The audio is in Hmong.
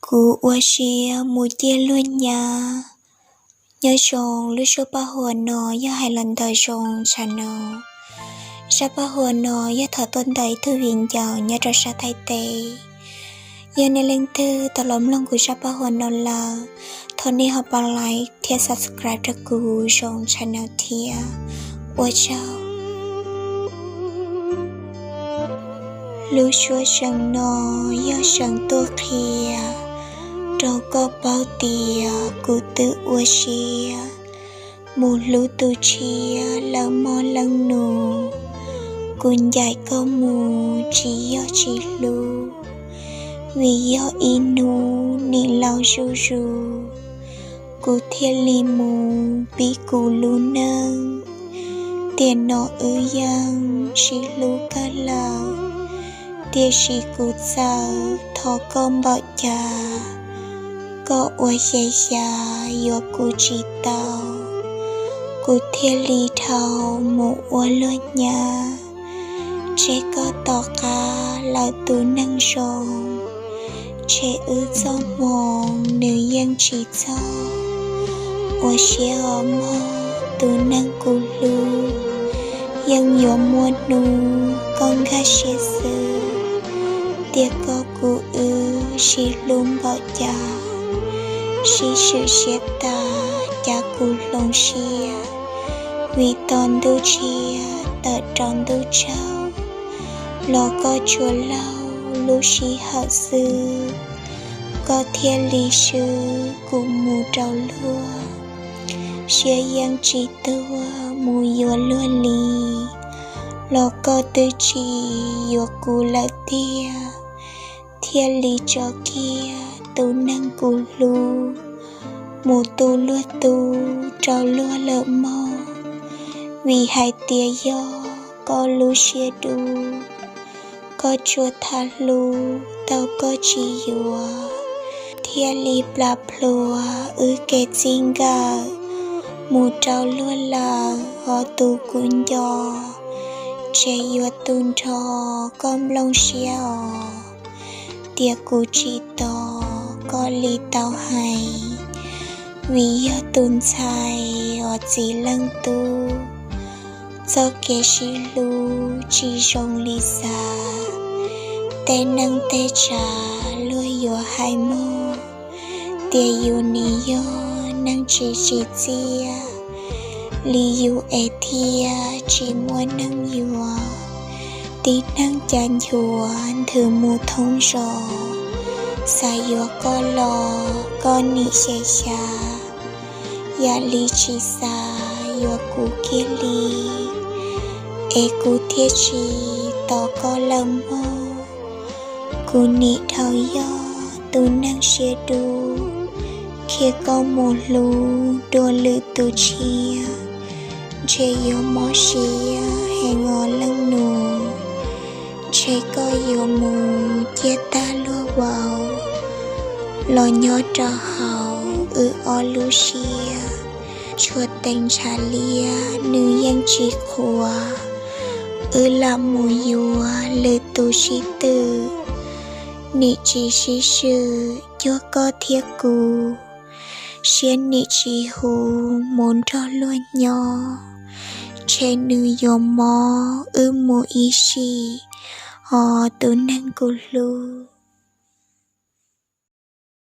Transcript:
Kuv ua siab mus ciaj luag nyab. Nyob zoo, lub suab paj huam no yog hais los ntawm Zoo Channel. Zaj paj huam no yog tham tuaj ntawm ib tug viv ncaus nyob rau sab Thaib teb. Yog nej leej twg tau los mloog kuv zaj paj huam no lawm, thov nej ho pab like thiab subscribe rau kuv Zoo Channel thiab. Ua tsaug. Lub suab seem no yog seem tuaj qhia rau koj paub tias kuv twb ua siab mus hlub tus tshiab lawm mog leej nus. Kuv ncaim koj mus tsis yog tsis hlub, vim yog ib hnub nim laus zuj zus, kuv thiaj li mus pib kuv lub neej. Tiam no wb yeej sib hlub kawg lawm, tiam sis kuv txawm thov koj npaum cas, koj ua xyem xyav yuav kuv tsis tau, kuv thiaj li dhau mus ua luag nyab. Tseg koj tom qab lawm tus neeg zoo, tseg wb txoj hmoo nws yeej tsis txog. Ua siab os mog tus neeg kuv hlub, yeej yuav muaj hnub koj nkag siab xwb, tias koj kuv wb sib hlub npaum cas, sib swm siab tas cas kuv hloov siab, vim tos ntuj tshiab tawm rau ntuj tsaug, los koj tsuas laug lub sij hawm xwb, koj thiaj li swb kuv mus rau luag. Siab yeej tsis tuag mus yuav luag li, los koj twb tsis yuav kuv lawm tiag, thiaj li tso kiag tus neeg kuv hlub mus tu luag tub rau luag lawm mog. Vim hais tias yog koj lub siab dub, koj tsuas tham hlub tau koj tsis yuav, thiaj li plam plhuav wb kev txij nkawm mus rau luag lawm os tus kuv nco. Tseg yuav tu nrho koj nplooj siab os, tias kuv tsis tos koj li tau hais, vim yog tus ntxhais os txiv leej tub, txoj kev sib hlub tsis zoo li xav. Tej neej tej tsav luag yuav hais mog, tias yus nim yog neeg tsis tsim txiaj li yus es thiaj tsis muaj neeg yuav. Tib neeg cav nchuav nthwv mus thoob zos, xav yuav koj los koj nim xyem xyav, yam li tsis xav yuav kuv kiag li, es kuv thiaj tsis tos koj lawm mog. Kuv nim dhau yog tus neeg siab dub, khiav koj mus hlub dua lwm tus tshiab, ntshe yuav mob siab heev os leej nus. Ntshe koj yuav mus ciaj tag luag vauv, los nyob rau hauv wb ob lub siab. Tshuav teev ntshav liab nws yeej tsis qhuav, wb lam mus yuav lwm tus sib twm. Nim tsis sib swm cuag koj thiab kuv, siab nim tsis huv mus nrog luag nyob. Ntshe nws yuav mob wb mus ib sim os tus neeg kuv hlub.